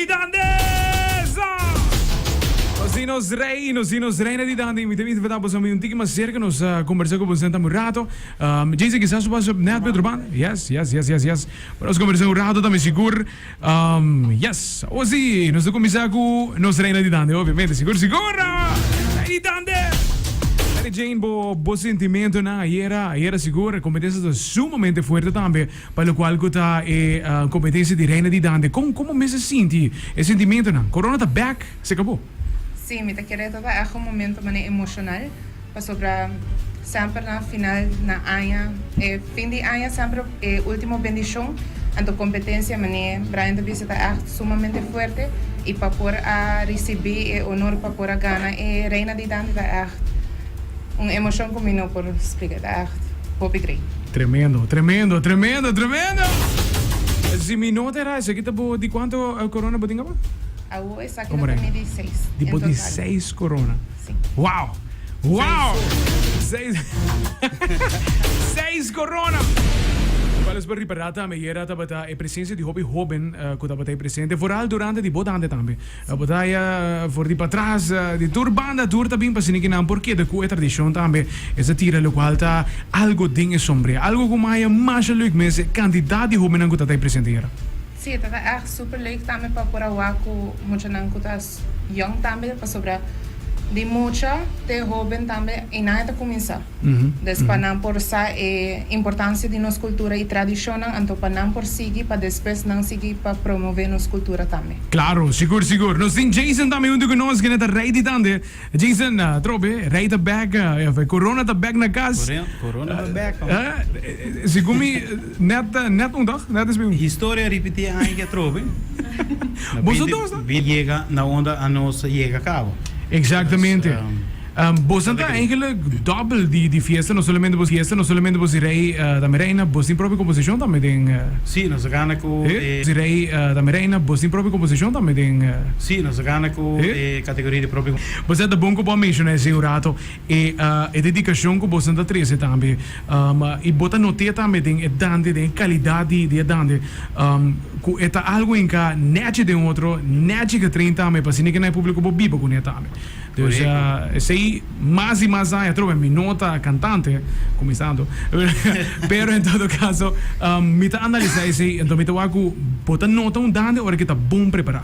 di Dande! Sa! Nos tin nos rey y nos tin nos reina di Dande. Mi ta invita boso un tiki mas cerca nos conversa cu boso tambe un rato. Jason kisas bo pasa net pe otro banda? Yes, yes, yes, yes, yes. Pa nos conversa un rato tambe sigur. Yes, awo si, nos ta cuminsa cu nos reina di Dande, obviamente, sigur, sigur! Rey di Dande! Mary Jane, bo, bo sentimentonan ayera, ayera sigur, e competencia ta sumamente fuerte tambe. Pa locual cu ta e competencia di Reina di Dande, con como mester sinti e sentimentonan? Corona ta back, se cabo. Sí, mi ta kere ta echt un momento manera emocional, pasobra semper na final na aña, e fin di aña semper e ultimo bendicion, anto competencia manera Brian ta bisa ta echt sumamente fuerte y pa por a ricibi e honor pa por a gana e Reina di Dande ta echt Un emocion cu mi no por splica, ta echt hopi great. Tremendo, tremendo, tremendo, tremendo! Si mi no ta era, esaki ta bo di cuanto corona bo tin abo? Awo esaki ta mi di seis. Di bo di seis corona? Si. Wow! Wow! Seis Seis corona! Cual es por ripara tambe, ayera tabata e presencia di hopi hoben cu tabata presente, vooral durante di bo dande tambe. Bo ta haya for di patras di tur banda tur ta bin pa asina ki nan por keda ku e tradishon tambe. Es a tira lokual ta algo den e sombre. Algo ku maya masha leuk mes e kantidat di hobennan ku ta ta presente hera. Sí, ta ta ègt super leuk tambe pa por a wak ku muchanan ku ta yong tambe pasobra di mucha te hoben tambe einan e ta kuminsá. Des pa nan por sa e importancia di nos cultura y tradicionnan, anto pa nan por sigui pa despues nan sigui pa promove nos cultura tambe. Claro, sigur sigur. Nos tin Jason tambe hunto cu nos, kende ta rey di tande. Jason, atrobe, rey ta bek, of corona ta bek na cas. Corona ta bek, man. Segun mi, net, net un toch? Net es un. Historia ripiti aña ki atrobe. Boso dos, no? Bin yega na unda anos yega cabo. Exactamente. Boso ta eigenlijk dobbel di di fiesta, no solamente bo fiesta, no solamente bo si rey tambe reina, bo tin propio composicion tambe den. Sí, nos a gana cu e. Si rey tambe reina, bo tin propio composicion tambe den. Sí, nos a gana cu e categoria di propio. Bo sa ta bon cu bo a menciona esey un rato, e e dedicacion cu boso ta trece tambe, y bo ta note tambe den e dande, den e calidad di di e dande, cu e ta algo hinca nechi den otro, nechi getrain tambe, pa asina ke na e publico bo biba cune tambe. Dus esey mas y mas aña atrobe mi no ta cantante cuminsando pero en todo caso mi ta analisa esey enton mi ta wak cu bo ta nota un dande ora ki ta bon prepara.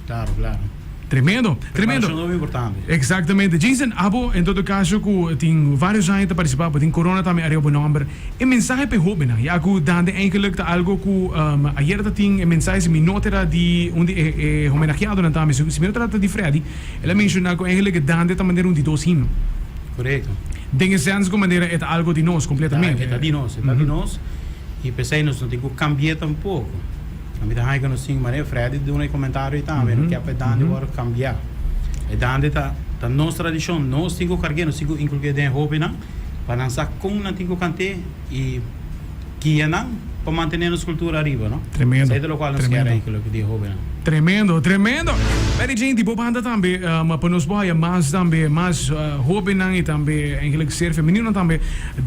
Claro claro. Tremendo tremendo. Preparacion ta hopi importante. Exactamente. Jason abo en todo caso cu tin varios aña ta participa bo tin corona tambe ariba bo nomber e mensahe pa e hobennan ya cu dande eigenlijk ta algo cu ayer ta tin e mensahe si mi no ta era di un di e homenageadonan tambe si mi no ta era di Freddy El a menshoná ku eigenlijk e dande ta manera un di dos himno. Korekto. Den e sens ku manera e ta algo di nos kompletamente. E ta di nos, e ta di nos i p'esei nos no tin ku kambi'é tampoko. Mi ta haña ku nos tin manera Freddy duna e komentario ei tambe, no ke pa e dande wòrdu kambiá. E dande ta ta nos tradishon, nos tin ku karg'é, nos tin ku inkulk'é den e hóbennan pa nan sa kon nan tin ku kant'é i guia nan pa mantené nos kultura ariba, no? Tremendo. Esei ta lokual nos kier eigenlijk di e hóbennan. Tremendo, tremendo! Mary Jane, di bo banda tambe, pa nos por haya mas tambe, mas hóbennan i tambe eigenlijk ser femeninonan tambe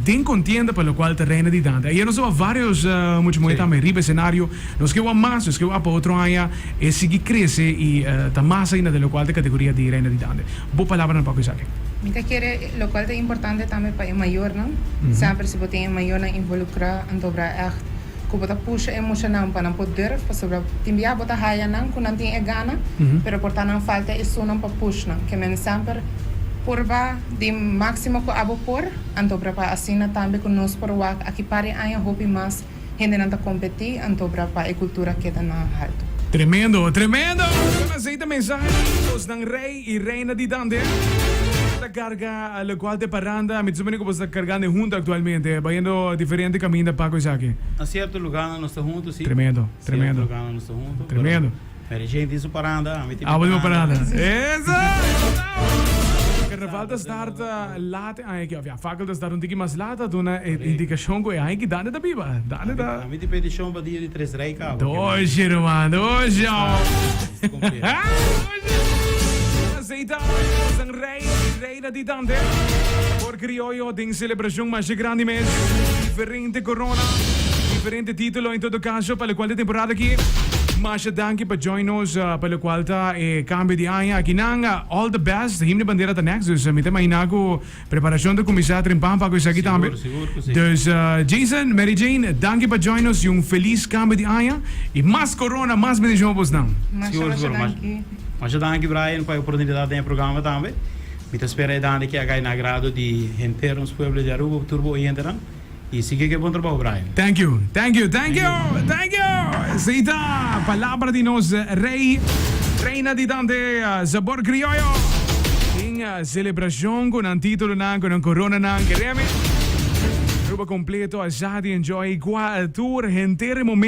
den kontienda pa lokual ta Reina di Dande. Ayer nos a wak vários mucha muhé tambe riba esenario. Nos ke wak mas, nos ke wak pa otro aña e sigui krese i ta mas ainda den lokual ta kategoria di Reina di Dande. Bo palabranan pa ku esaki. Mi ta kere lokual ta importante tambe pa e mayornan, semper si bo tin e mayornan involukrá anto bra ègt ku bo ta pusha e muchanan pa nan por durf pasobra tin bia bo ta haya nan ku nan tin e gana pero por ta nan falta esunnan pa push nan ke men semper purba di máksimo ku abo por anto bra pa asina tambe ku nos por wak aki par di aña hopi mas Hendenan ta kompetí anto bra pa e kultura keda na haltu. Tremendo, tremendo! Con aceite mensahe di bosnan rey y reina di Dande ta carga locual te paranda. Mi ta supone cu bos ta cargando hunto actualmente, bayendo diferente caminda pa cu esaki. Na cierto lugarnan nos ta hunto, si. Tremendo, tremendo. Cierto lugarnan nos ta hunto. Tremendo. Mary Jane tin su paranda, ami tin mi paranda. Eso! Carnaval ta start laat e aña aki, of ya, fakkel ta start un tiki mas laat, ta duna e indicacion cu e aña aki Dande ta biba. Dande ta. Ami tin peticion pa dia di Tres Rey caba. Doshi ruman, doshi. Aceita San Rey y Reina di Dande por crioyo den celebracion masha grandi mes. Diferente corona, diferente titulo en todo caso pa locual di temporada aki. Masha danki pa join nos pa locual ta e cambio di aña akinan. All the best. Himno di Bandera ta next, dus mi ta imagina cu preparacion ta cuminsa trempan pa cu esaki tambe. Sigur, sigur cu si. Dus Jason, Mary Jane, danki pa join nos y un feliz cambio di aña y mas corona, mas bendicion pa bosnan. Masha, Sigur, masha sigur. danki. Masha danki Brian pa e oportunidad den e programa tambe. Mi ta spera e dande ki a cay na agrado di henter nos pueblo di Aruba, tur bo oyentenan. Y sigui cu e bon trabou, Brian. Thank you, thank you, thank you, thank you! Esey ta palabra di nos Rey, Reina di Dande Sabor Crioyo. Den celebracion cu nan titulonan, cu nan coronanan, keremi. Aruba completo a sa di enjoy cua tur henter e momento.